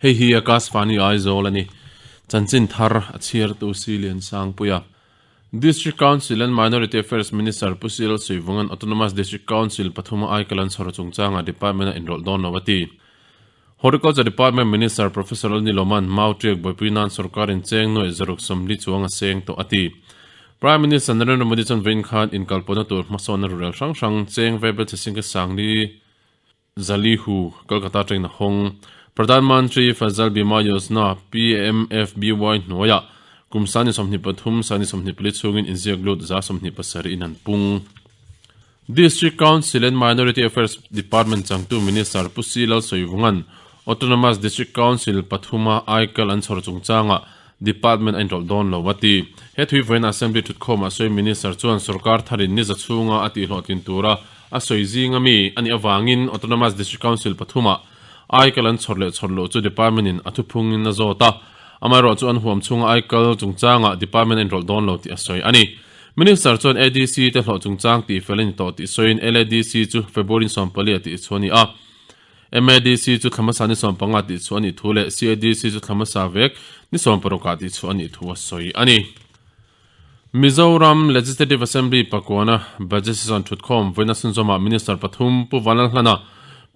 Hei hi Akashvani Aizawl a ni. Chanchin thar a chhiartu Silian Sangpuia. District Council and Minority Affairs Minister Pu Cyril Suivunga'n Autonomous District Council pathuma aikal an chhawr chungchangah department a inrawlh dawn lo a ti. Horticulture Department Minister Professor Lal Niloman Mau Tiak buaipui nan sorkarin cheng nuaih zaruk sawmli chuang a seng tawh a ti. Prime Minister Narendra Modi chuan vawiin khan inkalpawhna tur hmasawnna rurel hrang hrang cheng Vaibel Chhasingka Sangli Zali Hu Kolkata atangin a hawng. Pradhan Mantri Fasal Bima Yojana, PMFBY, hnuaiah kum 23, 24 chhungin inziak lut 27 in an pung. District Council and Minority Affairs Department changtu Minister Pu Si Lalsawivunga'n Autonomous District Council pathuma aikal an chhawr chungchangah Department a inrawlh dawn lo a ti. He thui vawiin Assembly thutkhawmah sawi Minister chuan sorkar tharin ni za chhunga a tihhlawhtlin tura a sawi zinga mi a nih avangin Autonomous District Council pathumah aikal an chhawr leh chhawr loh chu Department in a thuphungin a zawt a, amaherawh chu an huam chhunga aikal chungchangah Department a inrawlh dawn lo tih a sawi a ni. Minister chuan ADC te hlawh chungchang tih fel a ni tawh tih sawiin LADC chu February 14 ah tih chhuah a ni a, MADC chu thla hmasa ni 15 tih chhuah a nih thu leh CADC chu thla hmasa vek ni 16 ah tih chhuah a nih thu a sawi a ni. Mizoram Legislative Assembly pakuana Budget Session thutkhawm vawiina chhunzawmah Minister pathum Pu Vanlalhlana,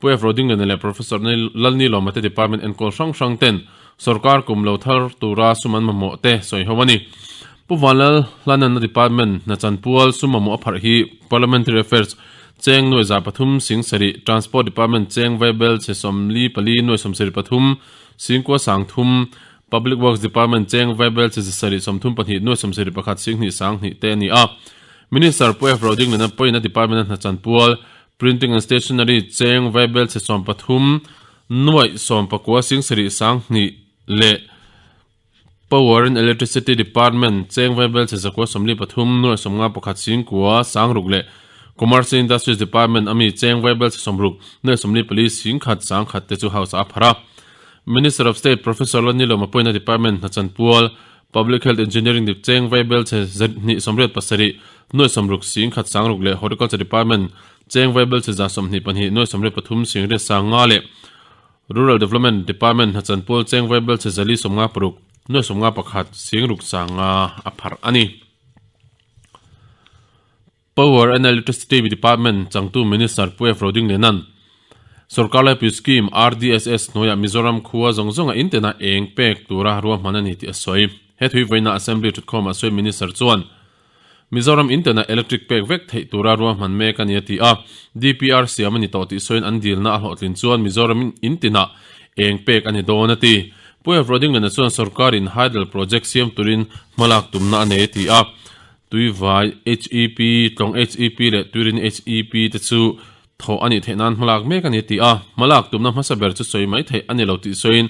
Pu F Rodingliana leh Professor Lalnilawma te department enkawl hrang hrang ten Sorkar kum lo thar tura sum an mamawh te sawi ho a ni. Pu Vanlalhlana'n a department hna chanpual sum mamawh a pharh hi Parliamentary Affairs cheng nuai 300 sing sarih, Transport Department cheng vaibel chhe 44 nuai 73 singkua 30, Public Works Department cheng vaibel chhe 7 32 nuai 71 sing hnih sang hnih te a ni a. Minister Pu F Rodingliana pawhin a department a hna chanpual Printing and Stationery cheng vaibel chhe 13 Nuaih 19 singsarih 20 leh Power and Electricity Department cheng vaibel chhe 143 nuaih 51 singkua 6 leh Commerce and Industries Department ami cheng vaibel chhe 60 nuaih 44 singkhat 10 te chu House ah a phar a. Minister of State Professor Lanilawma pawhin a department hna chanpual Public Health Engineering dip cheng vaibel chhe 287 nuaih 60 singkhat 6 leh Horticulture Department Cheng Vaibel che 22 nuai 83 singriat 50 leh Rural Development Department hnachanpual Cheng Vaibel che 456 nuai 51 singruk 50 a pharh a ni. Power and Electricity Department changtu Minister Pu F Rodingliana'n Sorkar Laipui Scheme, RDSS, hnuaiah Mizoram khua zawng zawnga intena eng pek tura ruahman a ni tih a sawi. He thui vawiina Assembly thutkhawmah sawi Minister chuan, Mizoram internet electric pek vek theih tura ruahman mek a ni a ti a, DPR siam a ni tawh tih sawiin an dilna a hlawhtlin chuan Mizoram intinah eng pek a ni dawn a ti. Pu Evrodinglana chuan sorkarin hydel project siam turin hmalak tumna a nei a ti a, Tuivai HEP, Tlawng HEP leh Tuirin HEP te chu thawh a nih theih nan hmalak mek a ni a ti a, hmalak tumna hmasa ber chu sawi mai theih a ni lo tih sawiin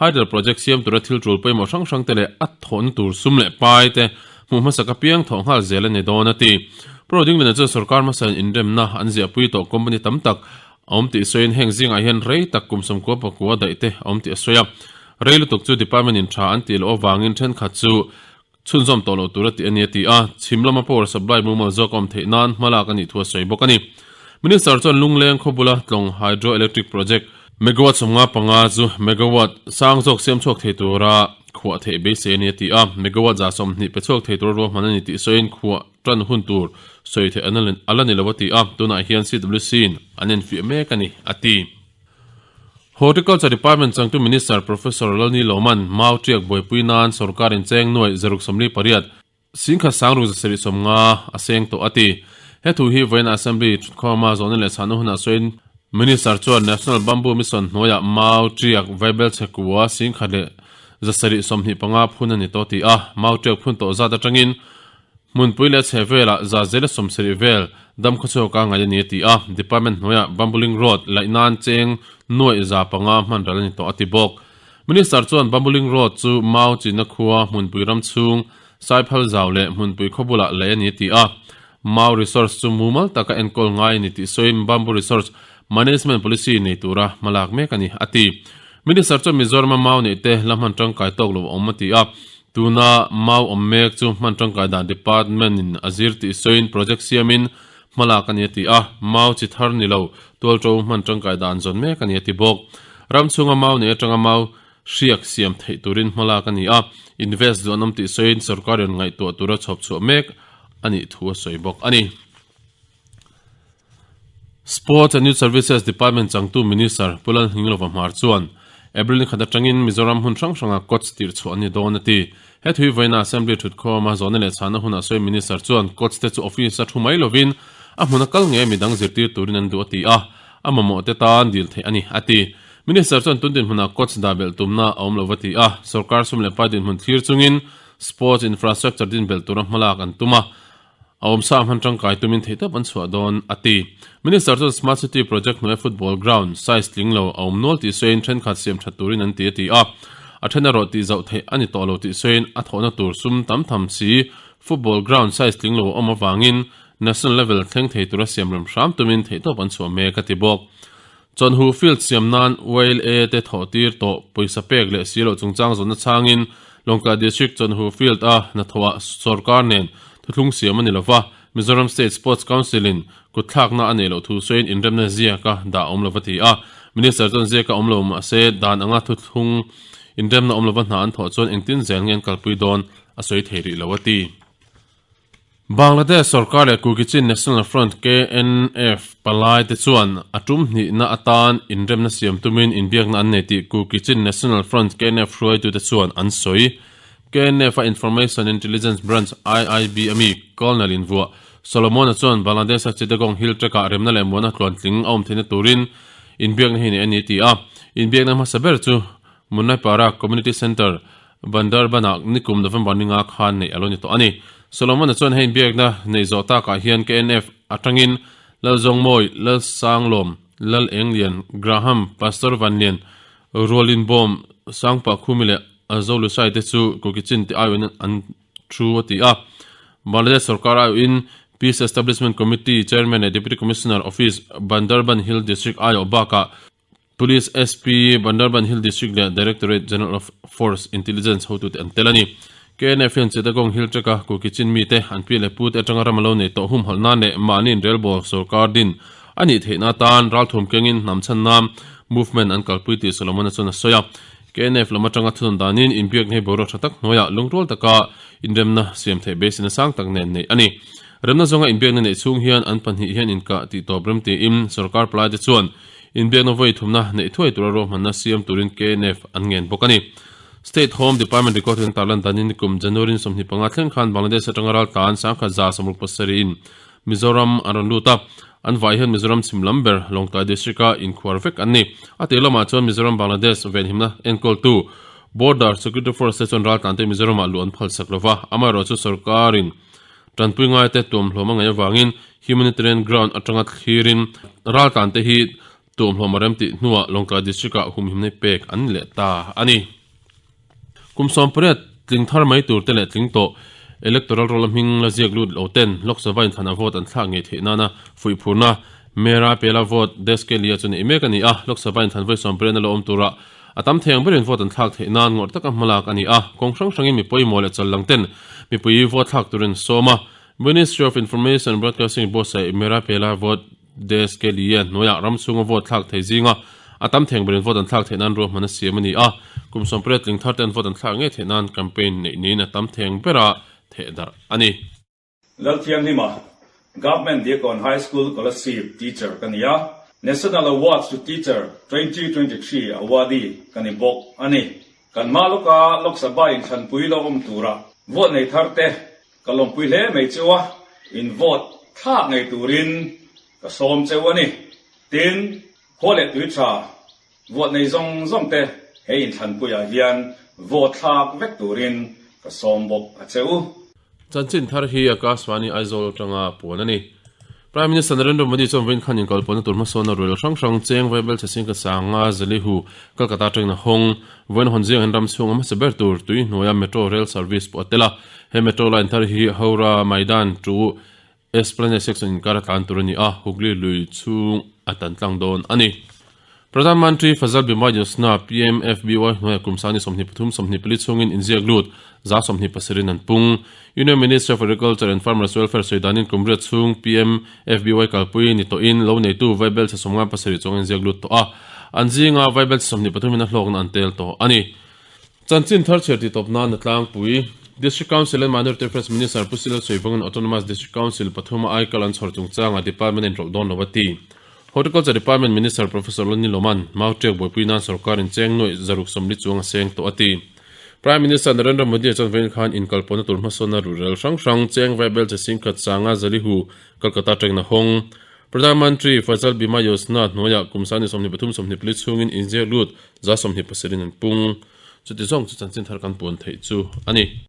hydel project siam tura thil tul pawimawh hrang hrang te leh a thawhna tur sum leh pai te hmuh hmasak apiang thawh nghal zel a ni dawn a ti. Pu Rodinglana chuan sorkar hmasain inremna an ziahpui tawh company tam tak a awm tih sawiin heng zingah hian rei tak kum 90 pakua daih te a awm tih a sawi a, rei lutuk chu department in tha an tih loh avangin thenkhat chu Chhunzawm tawh loh tur a tih a ni a ti a, chhim lama power supply mumal zawk a awm theih nan hmalak a nih thu a sawi bawk a ni. Minister chuan Lungleng khawbula Tlawng Hydro Electric Project, megawatt 55 chu megawatt sang zawk siam chhuak thei tura khuah theih beisei a ni a ti a, megawatt 20 pe chhuak thei tura ruahman a ni tih sawiin khuah tan hun tur sawi theih a la ni lo a ti a, tunah hian CWC in an enfiah mek a ni a ti. Horticulture Department changtu Minister Professor Lalni Lawman Mau tiak buaipui nan sorkar in cheng nuaih 68 singkhat 60 750 a seng tawh a ti. He thu hi vawiin Assembly thutkhawma zawhna leh chhahna hunah sawiin Minister chuan National Bamboo Mission hnuaiah Mau tiak vaibel chhekua singkhat leh 725 phun a ni tawh a ti a, Mau tiak phun tawh zat atangin Hmunpui leh chhe velah 70% vel dam khawchhuak a ngaih a ni a ti a, Department hnuaiah Bambuling Road laih nan cheng nuaih 500 hman ral a ni tawh a ti bawk. Minister chuan Bambuling Road chu Mau China khua Hmunpui ram chhung Saiphal zau leh Hmunpui khaw bulah laih a ni a ti a, Mau Resource chu mumal taka enkawl ngai a ni tih sawiin Bamboo Resource Management Policy nei tura hmalak mek a ni a ti. Minister chuan Mizorama mau neih te la hman tangkai tawk lo a awm a ti a, Tuna mau awm mek chu hman tangkai dan department in a zir tih sawiin project siamin hmalak a ni a ti a, mau chi thar ni lo tualto hman tangkai dan zawn mek a ni a ti bawk. Ram chhunga mau nei atanga mau. hriak siam theih turin hmalak a ni a, invest duh an awm tih sawiin sorkarin ngaihtuah tura chhawp chhuah mek a nih thu a sawi bawk a ni. Sports and Youth Services Department changtu Minister Pu Lalhninglova Hmar chuan April ni khat atangin Mizoram hmun hrang hranga coach tirh chhuah an ni dawn a ti. He thui vawiina Assembly thutkhawma zawhna leh chhahna hunah sawi Minister chuan coach te chu office a thu mai lovin a hmuna kal ngei midang zirtir turin an duh a ti a, a mamawh te tan dil theih a ni a ti. Minister chuan tun dinhmunah coach dah belh tumna a awm lo va ti a, sorkar sum leh pai dinhmun thlir chungin sports infrastructure din belh tura hmalak an tum a, A awmsa hman tangkai tumin theihtawp an chhuah dawn, a ti. Minister chuan Smart City project hnuaia football ground size tling lo a awm nual tih sawiin thenkhat siam that turin an ti a ti a. A then erawh tih zauh theih a ni tawh lo tih sawiin a thawhna tur sum tam tham si football ground size tling lo a awm avangin national level thleng thei tura siam rem hram tumin theihtawp an chhuah mek a ti bawk. Chawnhu field siam nan YLA te thawh tir tawh pawisa pek leh si loh chungchang zawnna chhangin Lawngtlai District Chawnhu Field a hnathawhah sawrkar nen thuthlung siam a ni lova, Mizoram State Sports Council in kutthlakna a neih loh thu sawiin inremna ziaka dah a awm lova ti a. Minister chuan ziaka awm lo mahse dan anga thuthlung inremna awm lova hna an thawh chuan engtin zel nge an kalpui dawn a sawi thei rih lo a ti. Bangladesh sorkar leh Kuki-Chin National Front, KNF, palai te chuan a tum hnihna atan inremna siam tumin inbiakna an nei tih Kuki-Chin National Front, KNF, hruaitute chuan an sawi. KNF-a Information Intelligence Branch, IIB, a mi Colonel invuah Solomon-a chuan Bangladesh-a Chittagong Hill Track-ah remna leh muana tluantling a awm theihna turin inbiakna hi neih a ni a ti a. Inbiakna hmasa ber chu Munnaipara Community Centre, Bandarban-ah nikum November ninga khan neih a lo ni tawh a ni. Solomon-a chuan hei inbiakna neih zawh takah hian KNF atangin Lalzawngmawi, Lalsanglawm, Lal Englian, Graham, Pastor Vanlian, Rualinbawm, Sangpa Khumi leh Zolusai te chu Kukichin te aiawhin an thu a ti a. Bangladesh sorkar aiawhin Peace Establishment Committee Chairman leh Deputy Commissioner Office, Bandarban Hill District aiawh bakah Police SP, Bandarban Hill District leh Directorate General of Force Intelligence hotute an tel a ni. KNF hian Chittagong Hill Track-a Kukichin mite an pi leh pute atanga ram a lo nei tawh humhalh nan leh mahni inrelbawl sorkar din a nih theihna atan ralthum kengin hnam chhan nan movement an kalpui tih Solomon-a chuan a sawi a. KNF lam atanga thunawn danin inbiakna hi boruak tha tak hnuaiah lungrual taka inremna siam theih beiseina sang tak nen neih a ni. Remna zawnga inbiakna neih chhung hian an pahnih hian inkah tih tawp rem tiin sorkar palaite chuan Inbiakna vawi thumna neih thuai tura ruahmanna siam turin KNF an ngen bawk a ni. State Home Department record hian tarlan danin kum January ni 25 thleng khan Bangladesh atanga raltlan 1167 in Mizoram an rawn lut a, an vai hian Mizoram chhim lam ber Lawngtlai District-a inkhuar vek an ni. A tir lamah chuan Mizoram Bangladesh venhimna enkawltu Border Security Force te chuan raltlan te Mizoramah luh an phalsak lova, amaherawhchu sorkarin Tanpui ngaite tuamhlawm a ngaih avangin humanitarian ground atanga thlirin raltlan te hi tuamhlawm a rem tih hnuah Lawngtlai District-ah humhimna pek an ni leh ta a ni. Kum 18 tling thar mai tur te leh tling tawh electoral roll a hming la ziak lut lo ten Lok Sabha inthlan a vote an thlak ngei theih nana fuihphurna Mera Pehla Vote Desh Ke Liye chu neih mek a ni a, Lok Sabha inthlan vawi 18 a la awm turah A tam thei ang berin vote an thlak theih nan ngawrh taka hmalak a ni a, kawng hrang hrangin mi pawimawh leh chal lang ten mipui vote thlak turin sawm a. Ministry of Information and Broadcasting buatsaih Mera Pehla Vote Desh Ke Liye hnuaiah ram chhunga vote thlak thei zinga a tam thei ang berin vote an thlak theih nan ruahman a siam a ni a, kum 18 tling thar ten vote an thlak ngei theih nan campaign neih niin a tam thei ang bera thehdarh a ni. Lalthianghlima, Government Diakon High School Kolasib teacher ka ni a, National Awards to Teacher 2023 awardee ka ni bawk a ni. Kan hma lawka Lok Sabha inthlanpui lo awm tura vote nei thar te ka lawmpui hle mai cheu a, in vote thlak ngei turin ka sawm cheu a ni. Tin, khua leh tui tha vote nei zawng zawng te he inthlanpuiah hian vote thlak vek turin ka sawm bawk a cheu. Chanchin thar hi Akashvani Aizawl atanga puan a ni. Prime Minister Narendra Modi chuan vawiin khan inkalpawhna tur hmasawnna rual hrang hrang cheng Vaibel Chhasing ka sanga Zalihu Kolkata atangin a hawng. Vawiin hawn ziang hian ram chhunga hmasa ber tur tui hnuaia Metro Rail Service pawh a tel a. He Metro line thar hi Howrah Maidan to Esplanade section inkar a tlan tur a ni a, Hooghly lui chhung a tan tlang dawn a ni. Pradhan Mantri Fazal Bima Yojana, PMFBY, hnuaiah kum sangni 23, 24 chhungin inziak lut 27 in an pung. Union Ministry of Agriculture and Farmers Welfare sawi danin kum riat chhung PMFBY kalpui ni tawhin lo neitu Vaibel chhe 57 chuang inziak lut tawh a. An zinga vaibelchhe 23 in a hlawkna an tel tawh a ni. Chanchin thar chhiar tih tawp nan a tlangpui. District Council and Minority Affairs Minister Pu Silal Suivangin Autonomous District Council pathuma aikal an chhawr chungchangah Department a inrawlh dawn lo a ti. Horticulture Department Minister Professor Lonnie Loman, Mau Ṭiak buaipui nan sorkarin cheng nuaih zaruk 40 chuang a seng tawh a ti. Prime Minister Narendra Modi-a chuan vawiin khan inkalpawhna tur hmasawnna ruhrel hrang hrang cheng vaibelchhe singkhat sanga Zalihu, Kolkata atangin a hawng. Pradhan Mantri Fasal Bima Yojana hnuaiah kum sani 23 24 chhungin inziak lut 27% in an pung. Chuti zawng chu chanchin thar kan puan theih chu a ni.